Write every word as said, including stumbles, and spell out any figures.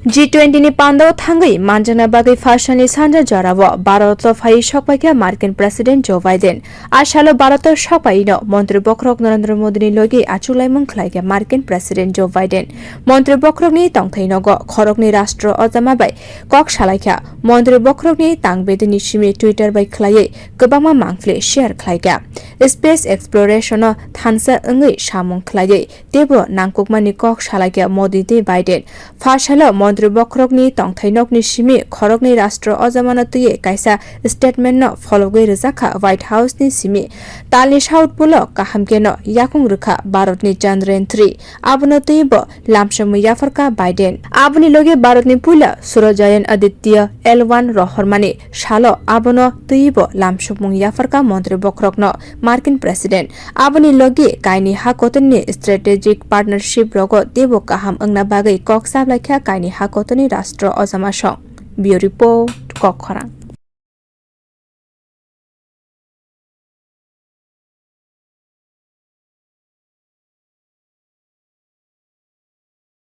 G twenty ni pandao thangwi manjakna bagwi phasalni sanja jorao Bharat o phaiwi sokpaikha Markin President Joe Biden. A salo Bharat o sokpaino Montri Bokhorok Narendra Modi ni logi achuk laimung khlaikha Markin President Joe Biden. Montri Bokhorokni tongthai nogo khoroknwi rastro ojama bai kok salaikha. Montri Bokhorokni tang bedini simi Twitter bai khlaiwi kwbangma mangpili share khlaikha. Space exploration o thansa wngwi samung khlaiwi teibo nangkukmani kok salaikha Modi tei Biden. Phasalo Montri Bokhorokni tongthai nokni simi khoroknwi rastro ojamano twiwi kaisa statement no phologwi rwjakha White House ni simi. Talni South Pole o kaham kheno yakung rwkha Bharat ni Chandrayaan three. Abono twiwi bo lamsomwi yapharkha Biden. Aboni logi Bharat ni puila Surajayaan Aditya L one rohormani salo abono twiwi bo lamsomung yapharkha Montri Bokhorokno Markin President. Aboni logi kaini ha kotorni strategic partnership rogo teibo kaham wngna bagwi kok sablaikha kaini ha kotorni rastro ojama song. Bureau Report, Kokkhorang.